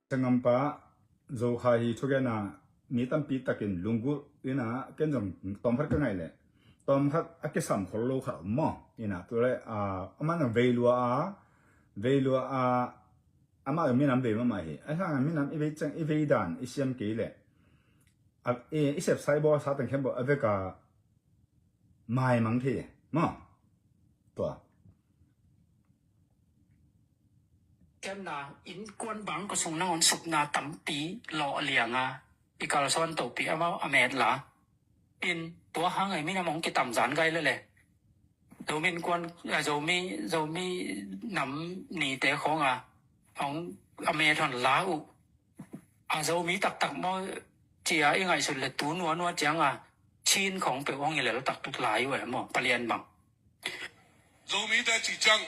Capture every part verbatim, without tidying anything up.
Sanggampa Zo Kha Hi thugenna mi tampi takin lunggulh ina, ken zong tawmkhat ka ngaih leh tawmkhat a kisam khol lo khat om maw? Ina, tu le, a, amah zong vei lua a, vei lua a, amah zong minam vei mahmah hi. A hang minam i vei ciang, i vei dan i siam kei leh, a, i, i sepsa i bawlsa teng khempeuh a vek a maimang thei e maw? Tua. Kemna innkuan bang ko sung nangawn supna tampi lawh lianga i kalsuan topi amau a met la. In tua hang ei minam hong kitam zan gai lele. Zomi innkuan, a, Zomi, Zomi nam nite khong a hong a met hon la uh. A Zomi taktak maw cia i ngaihsut le tu nuanua cianga Chin khong peuh hong i lel taktak lai uh e maw, Palian bang. Zomite ci ciang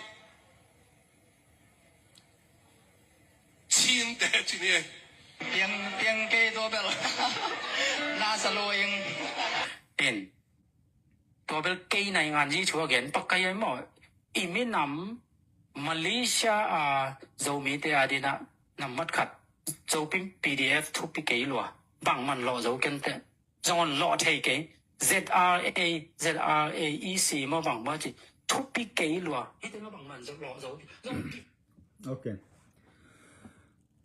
Chin te ci ni. Piang, piang kei tua bel. Na sa lo ing. In. Tua bel kei nai ngan ji chua gen pak kai ai maw. I minam Malaysia a Zomite a dina nambat khat. Zopim P D F thupi kei lua. Bang man lo zo ken te. Zong on lawh thei kei. Z R A, Z R A E C maw bang maw ci. Thupi kei lua. Hite maw bang man zong lawh zo. Zong ki- Ok.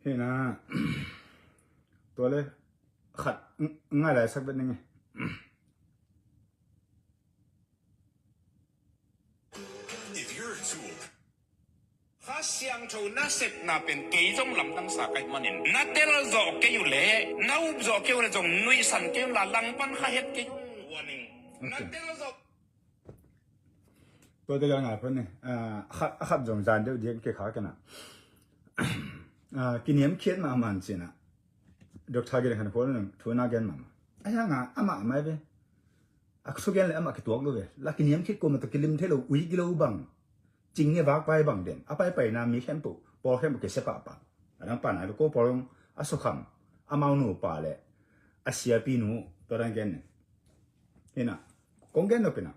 Hina. Tua le khat ng-, ngai lai sak bet ning e. If you're a tool, Kha Siangtho na sepna pen kei zong lamdang sa ka hih manin na tel zawh kei uh leh na up zawh kei uh leh zong nuihsan kei un la langpan kha het kei un. Warning. Na tel zawh. Tua te ka ngai pon ni. A khat, a khat zong zan deuh diak kei kha kena. A kiniam khiat mahmah cina. Doctor Gen Khan Khual nang thu na gen mahmah. A hianga amah mai ve. A thugen le amah kituak lo ve. La kiniam khit ko ma ta kilim thei lo, ui kilo bang. Cing nge vak pai bang den. A pai pai na mi khempeuh, pawl khempeuh kisia pahpah. A dang pan ai lo ko pawl a sukham. Amau nu pa le a siapi nu, tua dang gen ne. Hina. Kong gen no pina.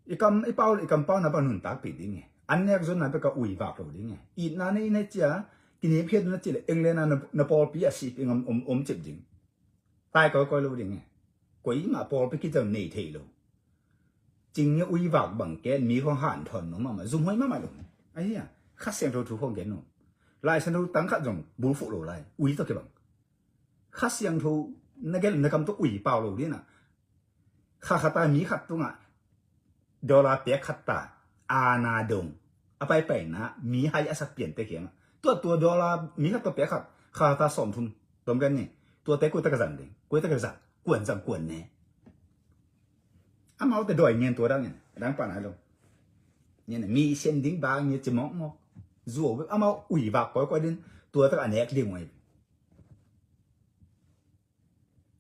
I kam, i pau le i kam pau na bang nuntakpih ding e. An nek zon na bek a ui vak lo ding e. Itna nei nei cia, kiniam khiat na ci le, eng le na, na, na pawlpi a sih pi ngam om, om cip ding. Tai kawikawi lo ding e. Koimah pawlpi kizang nei thei lo. Cing nge ui vak bang ken mi khong hanthawn no mahmah, zumhuai mahmah lo. Ahi a, Kha Siangtho thu khong gen no. Lai Siangtho tang khat zong bulfuh lo lai, ui tawh kibang. Kha Siangtho na gen na kam tawh ui pau lo dina. Kha khat a mi khat tungah dollar pek khat ta, a na dong, a paipaina mi hai a sak piante kiangah. Tua, tua dollar mi khat tua pek khat, kha khat a sawm thum, tom kan ni. Tua te kua ta ka zang ding, kua ta ka zang, kuan zang kuan ne. Amau te doi ngen tua dang in, dang pan ai lo. Ngen mi sian ding bang ngen ci mok mok. Zuau amau ui vak koi koi din, tua ta ka nek ding wai.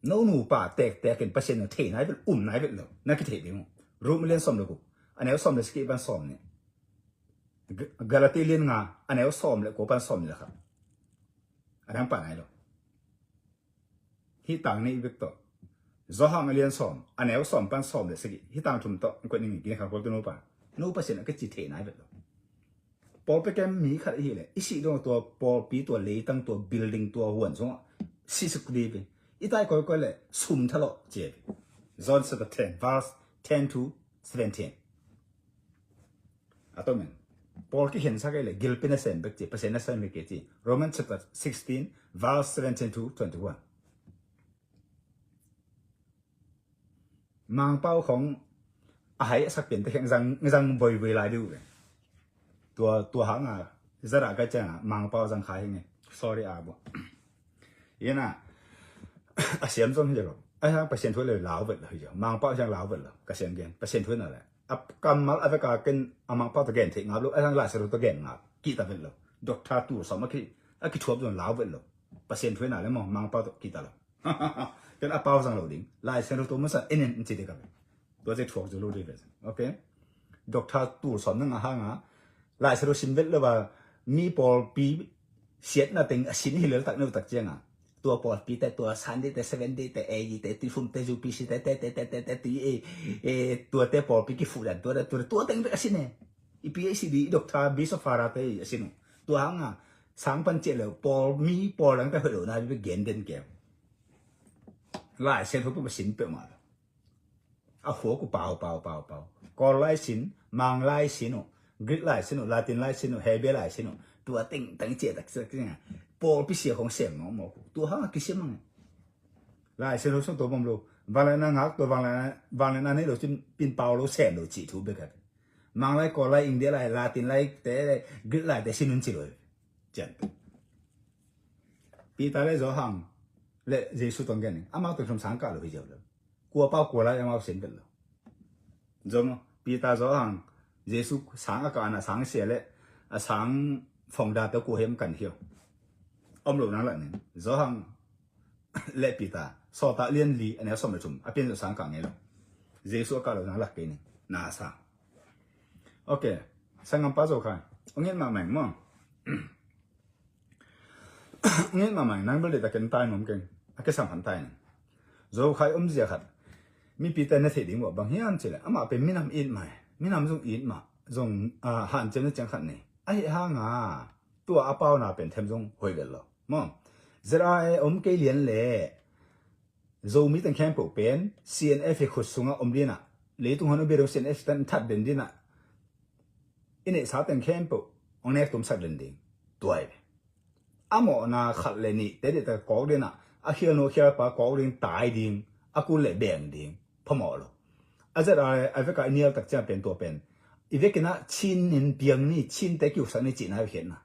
No nupa tektek in Pasian in thei nai vet, um nai vet lo. Na kithei ding uh. Rom lian sawm le guk, a neu sawm le sagih pan sawm nih. Galati lian nga, a neu sawm le kua pan sawm nih le khat. A dang pan ai lo. Hih tang nih bek tawh. Johan a lian sawm, a neu sawm pan sawm le sagih. Hih tang thum tawh, kuat ning Gen Khan Khual tu nupa. Nupa sin a kici thei nai vet lo. Pawlpi kem mi khat ahi le, i sih dong tua pawlpi, tua leitang, tua building, tua huan sungah sih suk dih ve. I tai koi koi le sum thalawh cia ve. John chapter ten, verse ten to seventeen. A tomen. Pawl kikhen sa kei le gilpi na sem bek ci, Pasian na sem bek ci. Romans chapter sixteen, verse seventeen to twenty-one. Mangpau khong a hai a sak pian te kheng zang, zang voivoi lai diu ve. Tua, tua hanga zara ka cianga Mangpau zang kha hi nge. Sorry a bo. Ina a siam zong hi lo. A hang Pasian thu le lau vet lo hi lo. Mangpau siang lau vet lo. Ka siam gen. Pasian thu na le. A kammal a veka ken a Mangpau ta gen thei ngap lo. A hang Lai Siangtho ta gen ngap. Kita vet lo. Doctor tu som a ki, a kithuap zong lau vet lo. Pasian thu na le mo Mangpau ta kita lo. Ken a pau zang lo ding. Lai Siangtho tua masa en en ci de ka ve. Tua ci thuak zu lo de ve. Okay. Doctor tu som na nga hanga. Lai Siangtho sin vet lo ba mi pawlpi siatna teng a sin hi lel tak neu tak cianga. Tua pawlpi te, tua Sunday te, Seventh Day te, A G te, Tuifum te, U P C te, te, te, te, te, te, tui e, e, tua te pawlpi kifuh dan, tua, tua, tua teng bek a sin e. I P H D, i doctor, Bishop Farah te a sin uh. Tua hanga, Sang pan ciah lo, pawl mi pawl dangte hoih lo na bia gen den keu. Lai Siangtho peuhmah sin peuhmah lo. A khua ku pau pau pau pau. Kawl lai sin, Mang lai sin uh, Greek lai sin uh, Latin lai sin uh, Hebrew lai sin uh. Tua teng teng ciah tak ciah ciah. Pawlpi sia khong sem mawk mawk uh. Tua hang a kisim ang. Lai Siangtho sung tua bom lo. Vangliatna ngak tua vangliatna, vangliatna nei lo cin pin pau lo sem lo cih thu bek a. Mang lai, Kawl lai, India lai, Latin lai te, Greek lai te sin un ci lo. Cian. Peter le Johan le Jesu tawh gen ning. Amau tawh thum sang kah lo hi ziau lo. Kua pau kua lai amau sin vet lo. Zom, Peter, Johan, Jesu sang a kahna sang sia le a sang fongda tawh kua hem kan hiau. Om lo nang lak ning. Johan le Peter, Sawltak lian li, a neu sawm le thum, a pian zo sang kah ngei lo. Jesu a kah lo nang lak kei ning. Na sang. Ok. Sanggampa Zo Khai. Ong it mahmah ing maw. Ong it mahmah ing, nang bel deihtakin tai nuam keng. A kisam han tai ning. Zo Khai omzia khat mipite na theih ding uh bang hiam cileh, amah pen minam it mah, minam zong it mah, zong, ah, hanciam na ciang khat nei. Ahi hanga tua a pauna pen them zong hoih vet lo maw. Z R A om kei lian leh Zomi teng khempeuh pen C N F i khut sungah om dinah, leitung hon a bia dong C N F tan that den dinah, i neihsa teng khempeuh hong nek tumsak den ding. Tuai ve. A mawhna khat le nih te dih tak kawk dinah, a khial nu khial pa kawk ding, tai ding, a kul le beng ding. Phamawh lo. A Z R A a vekah i nial tak ciang pen tua pen i vekinah Chin in piang ni, Chin te kiuksak ni cihna a vekhiatna.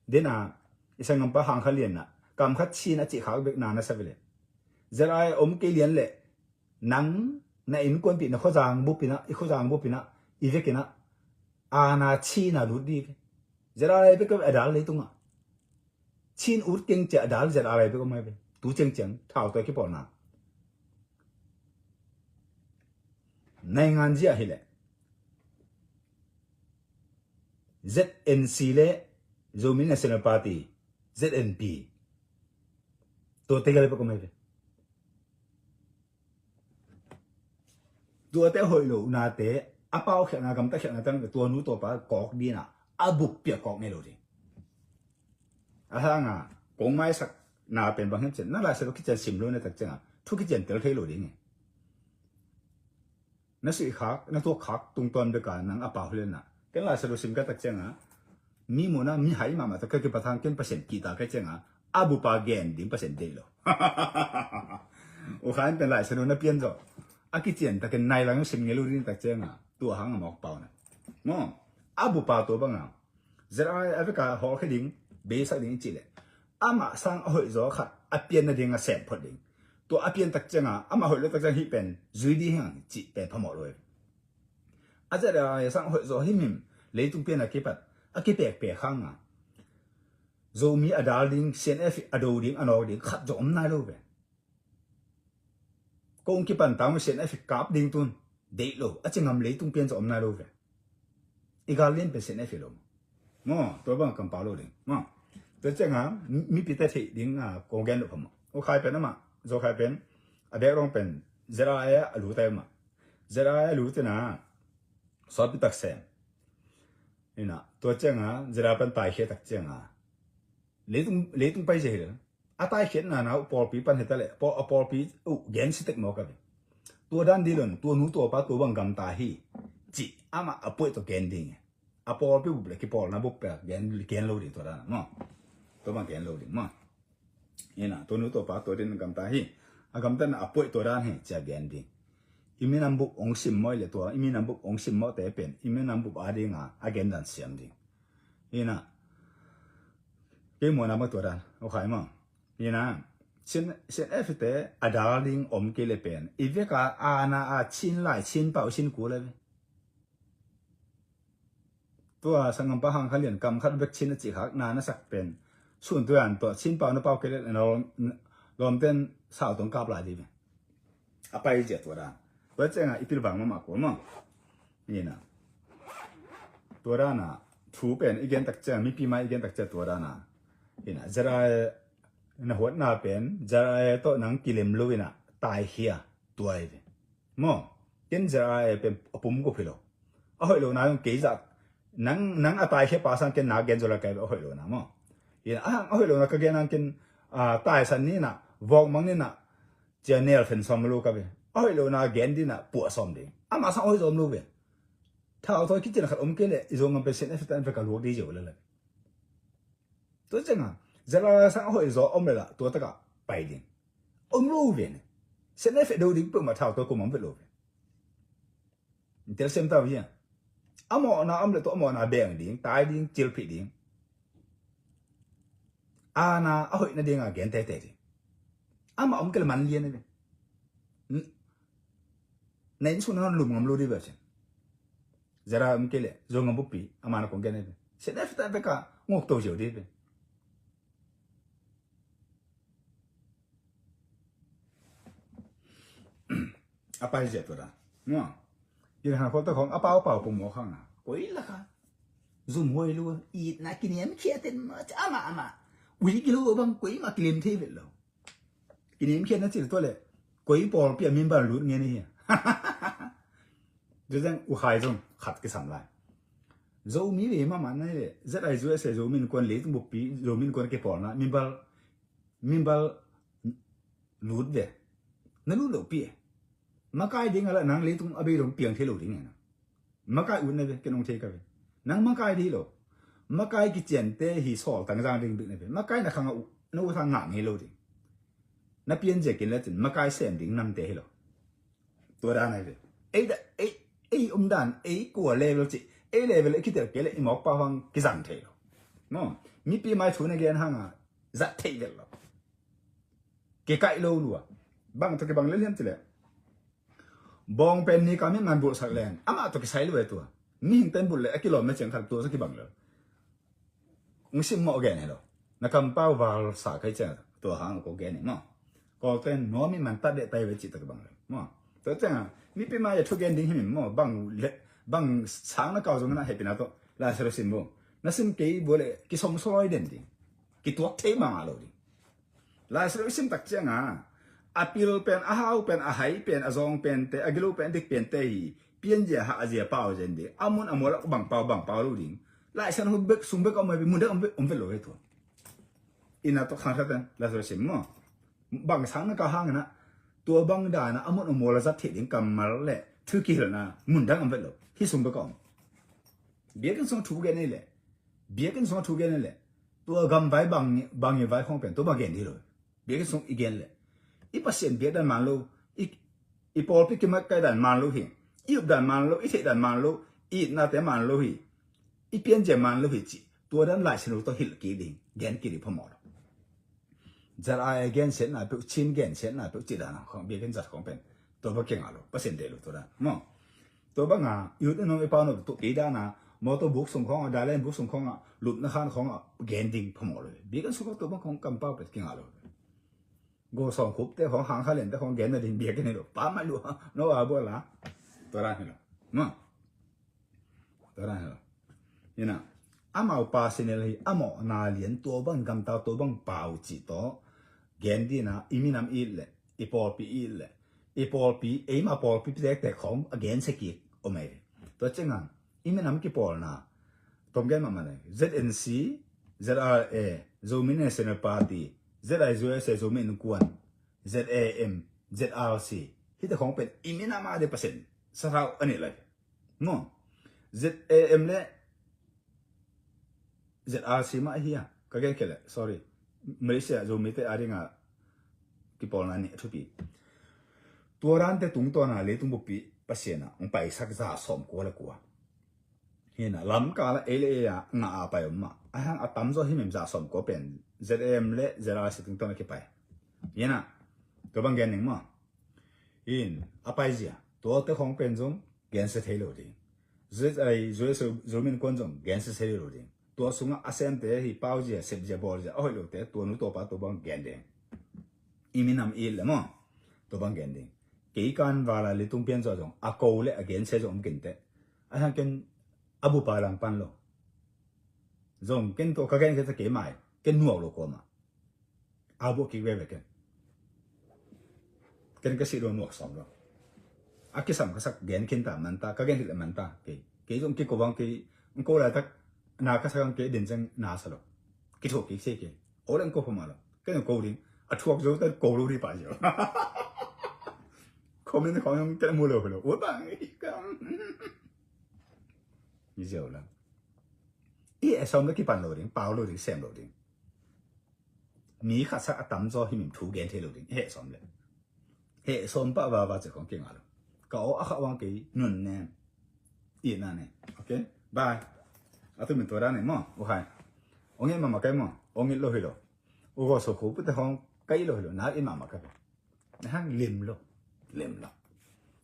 Dena i sanggampa Hang Kha Lian na kam khat Chin a cih khak bek na na sa vele. Z R A om kei lian leh nang na innkuanpih na khuazang bupinah, i khuazang bupinah, i vekinah aana Chin a lut dih ve. Z R A bek a dal leitungah Chin ut keng ciah a dal Z R A bek om ai ve. Tu ciangciang thau tua kipawlna. Naingan ziah hileh Z N C le Zomi National Party, Z N P. Tua tegel pek om ai ve. Tuate hoih lo nate a pau khialhna, gamta khialhna tang tua nu tua pa kawk dinah a bup piah kawk ngei lo ding. A hanga kong maisak na pen bang hiam cian, na Lai Siangtho kician sim lo na tak cianga thu kician tel thei lo ding e. Na suih khak, na tuak khak tungtawn beka nang a pau hialna. Ken Lai Siangtho sim ka tak cianga mi muna mi hai mahmah tak ka kipatang ken Pasian kihta ka cianga a bupa gen ding Pasian deih lo. U khan pen Lai Siangtho na pian zo a kician takin nai lang sim ngei lo ding tak cianga tua hang a mawk pau na. Maw, a bupa tua banga Z R A a veka hawlkhia ding, beisak ding i cih leh amah sang a hoih zaw khat a pian nading a sem phot ding. Tua a pian tak cianga amah hoih lo tak ciang hih pen zui ding hiang cih pen phamawh lo hi. A Z R A sang a hoih zaw himhim leitung pian a kipat a kipekpek hanga Zomi a dal ding, C N F a do ding, a nawk ding khat zaw om nai lo ve. Kong kipan tang C N F kap ding tun deih lo a ci ngam leitung pian zaw om nai lo ve. I gal lian pen C N F lo. Maw, tua bang kam pau lo ding. Maw, tua cianga mipite theih ding a kong gen lo phamawh. U Khai pen amah, Zo Khai pen a bek rong pen Z R A a lu tai amah. Z R A a lu tina sawtpi tak sem. Ina, tua cianga Z R A pen taikhia tak cianga leitung, leitung pai zia hi lo. A taikhiatna na uh pawlpi pan hita le a pawlpi uh gen sitek mawk a ve. Tua dan dilon tua nu tua pa tua bang gamta hi cih amah a puaih tawh gen ding e. A pawlpi bup le kipawlna bup pek gen, gen lo ding tua dan maw. Tua bang gen lo ding maw. Ina, tua nu tua pa tua din gamta hi. A gamtatna a puaih tua dan hi cia gen ding. I minam bup ong sim mawh le tua i minam bup ong sim mawh te pen i minam bup a dinga a gen dan siam ding. Ina, kei muana ma tua dan U Khai maw. Ina, C N, C N F te a dal ding om kei le pen i veka aana a Chin lai, Chin pau, Chin kul a ve. Tua sanggampa Hang Kha Lian kam khat bek Chin a cih khak na na sak pen sun tuan tua Chin pau na pau kei le na lawm, lawmten sau tong kap lai dih ve. A pai zia tua dan. Tua cianga i pilvang mahmah kul maw. Ina, tua dana thu pen i gen tak ciang, mipi mai i gen tak ciang tua dana. Ina, Z R A na huatna pen Z R A tawh nang kilem lo ina taikhia tua hi ve. Maw, ken Z R A pen a pum gup hi lo. A hoih lo na zong kei zah Nang, nang a taikhia pa sang ken na gen zaw la ka hi ve, a hoih lo na maw. Hi na, a, a hoih lo na ka gen hang ken, a, taisan ni na, vawkmang ni na, cia nel fen sawm lo ka ve. A hoih lo na gen di na, puah sawm ding. Amah sang a hoih zom lo ve. Thau thawi kicin khat om kei leh, i Zogam pen sian a fita in fe ka luak di zeu le le. Tua ciang a, zala sang a hoih zaw om le la, tua taka pai ding. Om lo ve ne. Sian a fe do ding peuhmah thau thawi kum om ve lo ve. Tel sem ta ve hia. A mawhna om le tua a mawhna beng ding, tai ding, cilphih ding. A na a hoihna ding a gen tete ding. Amah om kei le man lian a ve. Na inn sung na lum ngam lo di ve cin. Zara om kei le, Zogam buppi, amah na kong gen a ve. Sian a fita in fe ka nguk to zeu di ve. A pai zia tua da. Mua. Yin han khol ta khong a pau pau pung mo khang a. Koi la kha. Zum hoi lu. It na kiniam khia ten ma cha ama ama. Ui ki lu bang koi ma kilim thei vet lo. Kiniam khia na chil tua le. Koi pawl pia min bal lut nge ni hia. Zuzang u khai zong khat kisam lai. Zomi ve mama nai le. Zat ai zu ese Zomi Innkuan leitung buppi Zomi Innkuan kipawlna. Min bal Min bal lut ve. Na lut lo pi e. Makai ding a la nang leitung a bei dong piang thei lo ding e na. Makai ut na ve, ken ong thei ka ve. Nang makai ding lo. Makai kician te hi sawl tang zang ding bik na ve. Makai na khang a u, na u thang ngah ngei lo ding. Na pian zia kin la cin, makai sem ding nam te hi lo. Tua dan ai ve. Ei da, ei, ei um dan, ei kua level ci. Ei level, ei kitel kei le, i mawk pa hang kizang thei lo. No. Mipi mai thu na gen hang a, zat thei vel lo. Kikaih lo lua. Bang tawh kibang lel hiam cih leh, bawng pen ni ka mi man bulhsak leng amah tawh kisai lua e tua. Mihing ten bulh leh a kilawm na ciang khat tua tawh kibang lel. Ung sim mawh gen hi lo. Na kampau val sa kai ciang tua hang ko gen hi maw. Kawlten nuam mi man tat deh tai ve cih tawh kibang lel maw. Tua ciang a mipi mai a thu gen ding hi min maw. Bang le, bang sang na kau zong na hehpihna tawh Lai Siangtho sim bo. Na sim kei bo leh kisawm sawloi den ding. Kituak thei mangah lo ding. Lai Siangtho i sim tak ciang a, a pil pen, a hau pen, a hai pen, a zawng pen te, a gilo pen, a dik pen te hi. Pianzia, hahzia, pau zen ding. A mun a mual ah bang pau, bang pau lo ding. Lai Siangtho bek, sung bek a om, mun dang om vet lo hi tua. Ina tawh khang khat ten Lai Siangtho sim maw. Bang sang na ka hang ina, tua bang dan a, a mun a mual a zat thei ding kammal le thu kihilhna mun dang om vet lo. Hih sung bek a om. Biakinn sung thu gen ei leh. Biakinn sungah thu gen in leh tua gamvai bang, bang i vai khawng pen tua bang gen dih lo. Biakinn sung i gen leh i Pasian biak dan man lo, i, i pawlpi kimat kai dan man lo hi. I up dan man lo, i theih dan man lo, i itnate man lo hi. I pianzia man lo hi cih tua dan Lai Siangtho tawh hilh kik ding, gen kik ding phamawh lo. Zat ai gensiatna peuh, Chin gensiatna peuh cih dan a khawng biakinn zat khawng pen tua bang kingah lo, Pasian deih lo tua dan maw. Tua banga youth in om i pau no tu kei dana motor buk sung khawng a, dalen buk sung khawng a, lupna khan khawng a gen ding phamawh lo. Biakinn sung khawng tua bang khawng kampau pet kingah lo. Go sawng khup te khawng, hang kha len te khawng gen na ding biakinn hi lo. Pa mai lu no a bua la. Tua dan hi lo. Ma. Tua dan hi lo. Ina amau pa sinel hi, amau na lian tua bang gamtau tua bang pau cih tawh gen dina i minam it leh i pawlpi it leh i pawlpi, eima pawlpi pitektek khawng a gensia kik om ei. Tua cianga i minam kipawlna tom gen mahmah nei. Z N C, Z R A, Zomi National Party, Z I Z S A, Zomi Innkuan, Z A M, Z R C, hite khawng pen i minam a de Pasian sathau a nih lai. Maw, Z A M le Z R C mah ahi a, ka gen kei leh, sorry. Malaysia Zomite a dinga kipawlna nih a thupi. Tua dante tungtawna leitung buppi Pasian a hong paisak za sawmkua le kua. Hina lamkala ei le ei a ngah a pai om mah. A hang a tamzaw himhim za sawmkua pen Z A M le Z R C tungtawna kipai. Hina tua bang gen ning maw. In a paizia tuate khawng pen zong gensia thei lo ding. Zet ai, zui Zomi Innkuan zong gensia thei lo ding. Tua sungah a semte hi pauzia, sepzia, bawlzia a hoih lote tua nu tua pa tua bang gen ding. I minam it le maw, tua bang gen ding. Kei kan vala leitung pian zaw zong a ko le a gensia zong om kinte. A hang ken a bupa lang pan lo. Zong ken tua ka gen kei ta kei mai, ken nuak lo kuamah. A buak kik veve ken. Ken ka sih dong nuak sawm lo. A kisam ka sak gen khin ta man ta, ka gen khin ta man ta. Kei, kei zong kiko bang kei Ko laitak na ka sa kang ke den cang na sa lo. Kithuak kik se ke. O leng ko phamah lo. Ken ko ding. A thuak zo ta ko lo ding pah ziau. Comment khong zong ken mu lo lo. Ua bang i kam. Ni ziau la. I e sawm le kipan lo ding, pau lo ding, sem lo ding. Mi khat sak a tamzaw hi mim thu gen thei lo ding. Heh sawm le. Heh sawm pah vava ci khong kingah lo. Ka aw a khah vang kei nun nen. Itna nen. Ok. Bye. A tu min tua dan nen maw. U hai. Ong it mahmah kai maw. Ong it lo hi lo. U gaw so khu pute khong kai lo hi lo. Na it mahmah kai. Na hang lim lo. Lim lo.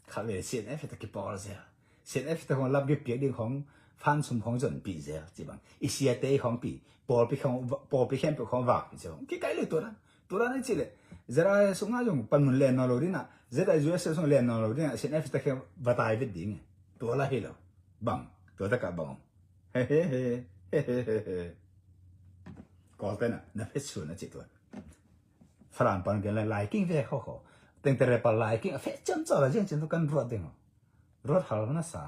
Kha ve C N F ta kipawl zel. C N F ta khong lap gi piak ding khong fan sum khong zon pi zel. Ci bang. I siate khong pi. Pawlpi khong, pawlpi khempeuh khong vak pi zel. Kikai lo tua dan. Tua dan i ci le. Zera sung a zong pan mun len nawn lo ding a. Zera U S A sung len nawn lo ding a. C N F ta khong va tai vet ding. Tua la hi lo. Bang. Tua ta ka bang. He he he. He he he he. Kawl te na. Na phet sun a ci tua. Falam pan gen lai lai king ve kho kho. Teng tere pa lai king a fe cem caw la ziang cin tu kan ruat ding ho. Ruat hal na sa.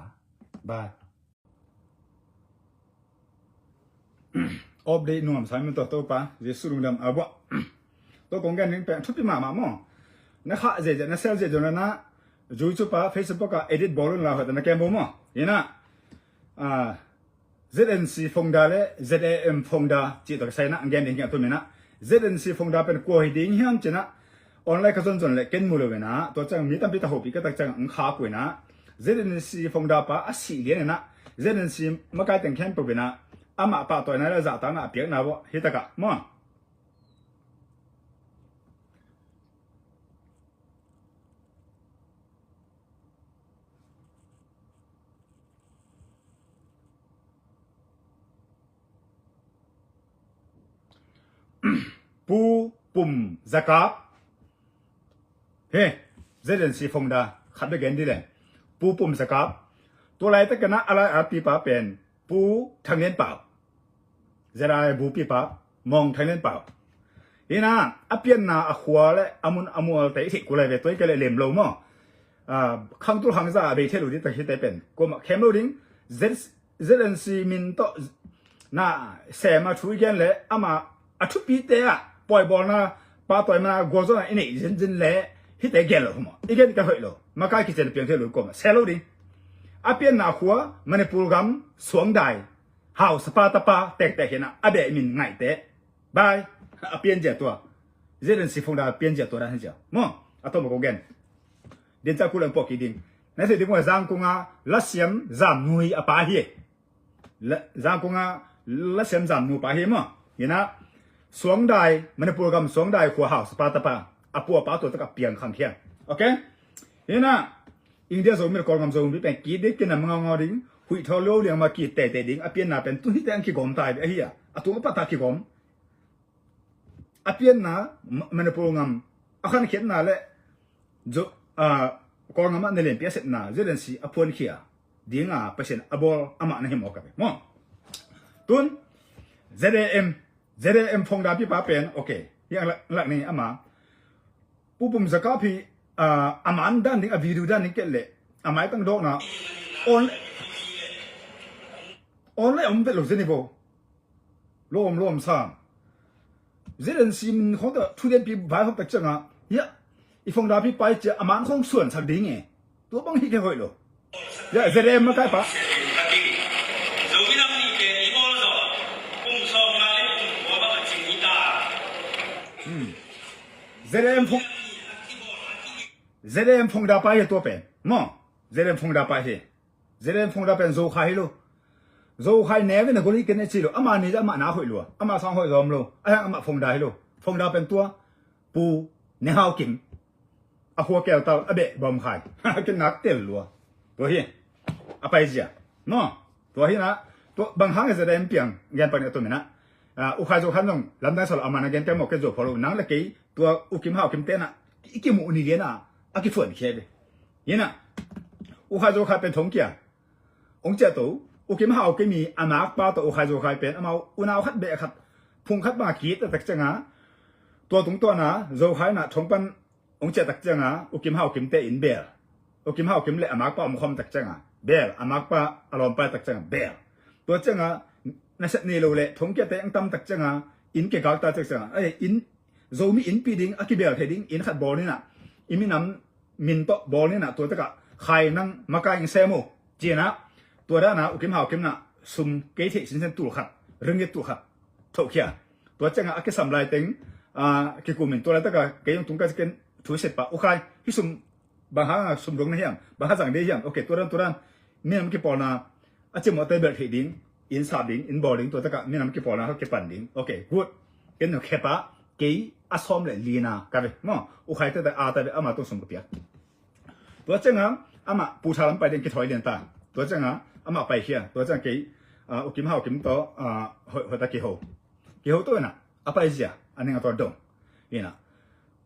Bye. Update nuam sa min to to pa. Jesu lungdam a bua. To kong gen ning peng thupi mahmah maw. Na kha zia zia na sel zia zia na. Jui cu pa Facebook a edit bawl un la hot na kem bo maw. Ina. Ah, Z N C founder le Z A M founder cih tawh kisai na ang gen ding hiam tu min ah. Z N C founder pen kua hi ding hiam cin ah online ka zonzon le ken mu lo in ah tua ciang mi tampi ta hopi ka tak ciang ang kha pui in ah Z N C founder pa a sih lian in ah Z N C makai teng khempeuh in ah amah pahtawina le zahtakna a piakna vawh hi takah maw. Pu Pum Zakap. He, Z N C founder khat bek gen dih le. Pu Pum Zakap. Tua laitakin a lai a pipa pen Pu Thang Lian Pau. Zia lai bu pipa Mawng Thang Lian Pau. Hi na, a pianna a khua le a mun a mual te i theih kul lai ve tua i ka le lem lo maw. Ah, khang tul khang za a bei thei lo dih ta hi te pen. Kuamah khem lo ding. Z Z N C min tawh na sem a thu i gen le ama a thupite ah pawibawlna pahtawina gualzawhna i neih zinzin le hite gen lo hi maw. I gen ka hoih lo. Makai kician piang thei lo kuamah se lo ding. A pianna khua Manipur gam Suangdai hausapa tapa tektek hinah a beh min ngaihte. Bai a pianzia tua Z N C founder a pianzia tua dan hi zia maw. A tawm a ko gen. Din ca kuleng pawh kik ding. Na thei ding uh a Zangkung a Lasiam Zamnui a pa hi. Zangkung a Lasiam Zamnu pa hi maw. Hinah Suangdai, Manipur gam Suangdai khua hausapa tapa a pu a pa tua tak a piang khang khia. Ok. Hinah India Zomi le Kawlgam Zomi pen kit ding kinam ngaungau ding. Huih thaw lo liang ma kit teitei ding a pianna pen tu hite ang kigawm tai ding ahi a. A tung a pat a kigawm. A pianna Manipur ngam a khankhiatna le Kawlngam ah na lianpi a sepna Z N C a phuankhia dinga Pasian a bawl amah na hi mawk a ve maw. Tun Z A M Z A M founder pipa pen ok. Hi a lak ni ama Pu Pum Zakap hi a man dan ding a video dan ding ket leh a maitang dawkna on on le om vet lo zeni bo. Lawm lawm sang Z N C min khong ta thu lianpi vai khong tak cianga hia i founder pipa i cia a man khong suansak ding e. Tua bang hi ke hoih lo. Ya Z A M makai pa. Z A M founder Z A M founder pa hi tua pen maw. Z A M founder pa hi. Z A M founder pen Zokhai hi lo. Zokhai neu in a gol hi ken a ci lo. Ama ni amah na hoih lua. Ama sang hoih zom lo. A hiang amah founder hi lo. Founder pen tua Pu Ne Hau Kim. A khua keu tau a beh bawm khai. Ken nak tel lua. Tua hi. A pai zia. No. Tua hi na. Tua bang hang Z A M piang gen pan a tua mina. U Khai Zo Khan zong lamdang sa lo a man a gen kei mawk kei zo pho lo nang le kei tua U Kim Hau Kim te na i kimuh ni lian a a kifuan khia ve. Hi na U Khai Zo Khai pen thong kia ong ciah to U Kim Hau Kim i a makpa tawh U Khai Zo Khai pen amau unau khat beh khat phung khat bang a kit a tak cianga tua tungtawn a Zo Khai na thong pan ong ciah tak cianga U Kim Hau Kim te in bel U Kim Hau Kim le a makpa om khawm tak cianga bel a makpa a lawmpa tak cianga bel Tua ciangah nasep nei lo le thongkiate ang tamtak ciangah inn kigakta ciangah, ai, inn, Zomi innpi ding a kibel thei ding inn khat bawl ninah, i minam min tawh bawl ninah, tua takah khai nang makai ing sem uh. Cianah tua danah U Kim Hau Kim nah sum kei theih sinsen tul khat, ringgit tul khat thohkhia. Tua ciangah a kisam lai teng, ah, kikumin tua lai takah kei zong tung ka ciken thu sepah, U Khai, hih sum bang hang a sum dong na hiam, bang hang zang ding hiam? Ok, tua dan, tua dan. Minam kipawlna a cimawhte belh theih ding, inn sap ding, inn bawl ding, tua takah minam kipawlna ka kipan ding. Ok, good. Ken no khepah, kei a sawm le lina ka ve maw. U Khai tete a ta ve, ama tung sum ka piak. Tua ciangah amah Pu Tha lam pai ding kithawi lian ta. Tua ciangah amah paikhia. Tua ciangah kei, ah, U Kim Hau Kim tawh, ah, hoih, hoih ta kiho. Kiho tawh inah a paizia a ning a tawh dong. Inah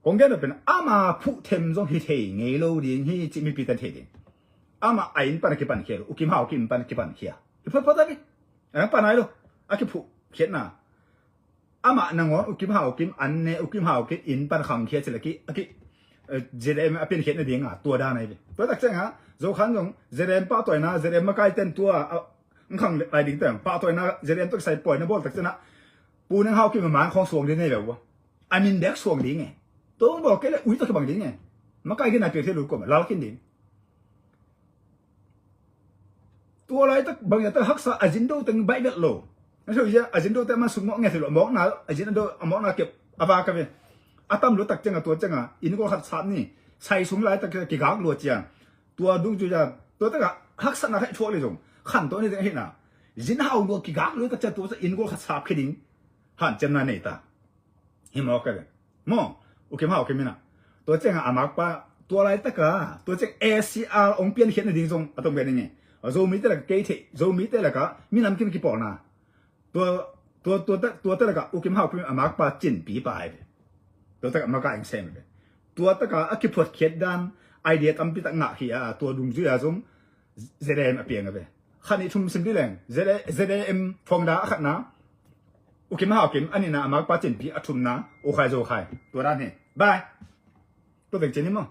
kong gen pen ama phuh them zong hi thei ngei lo ding hi cih mipi ten thei ding. Amah a inn pan a kipan khia lo, U Kim Hau Kim pan a kipan khia. Hi photphot a ve. A nang pan ai lo. A kiphuh khiatna. Amah nangawn U Kim Hau Kim an ne, U Kim Hau Kim inn pan khang khia cih le ki, a ki, eh, Z M a pian khiat nading a, tua dan ai ve. Tua tak ciangah Zo Khan zong Z M pahtawina, Z M makai ten tua, a, ang khang lai ding teng pahtawina, Z M tawh kisai pawina bawl tak ciangah Pu Neng Hau Kim a man khawng suang ding nei ve ua. A min bek suang ding e. Tua bawl kei le ui tawh kibang ding e. Makai khin a piak thei lo kuamah lal khin ding. Tua laitak bang ya tak haksa a zin do teng baih vet lo. Na so ya a zin do teng man sung mawh nge thei lo, a mawkna, a zin do a mawkna kep a va ka ve. A tam lo tak ciangah tua ciangah inn gol khat sap ni. Sai sung laitak kigak lua ciang. Tua dung cu ya tua takah haksatna khaih thuak le zong khan tawh ni teng a hihna. Zin hau lua kigak lua tak ciang tua ciang inn gol khat sap khi ding hanciamna nei ta. Hi maw ka ve. Maw, U Kim Hau Kim inah. Tua ciangah a makpa, tua laitaka, tua ciang A C R ong piankhiat nading zong a tong ve ning e. Zomite lakah kei theih, Zomite lakah minam kim kipawlna. Tua, tua, tua, ta- tua ta lakah U Kim Hau Kim a makpa Cinpi pa ai ve. Tua takah maka eng sem ve. Tua takah a kiphuatkhiat dan, idea tampi tak ngah khi a, tua dungzui a zong Z M a piang a ve. Khat nih thum sim dih leng. Z A, Z A M founder a khatna U Kim Hau Kim, a nihna a makpa Cinpi, a thumna U Khai Zo Khai. Tua dan hi. Bye. Tua teng cin hi maw.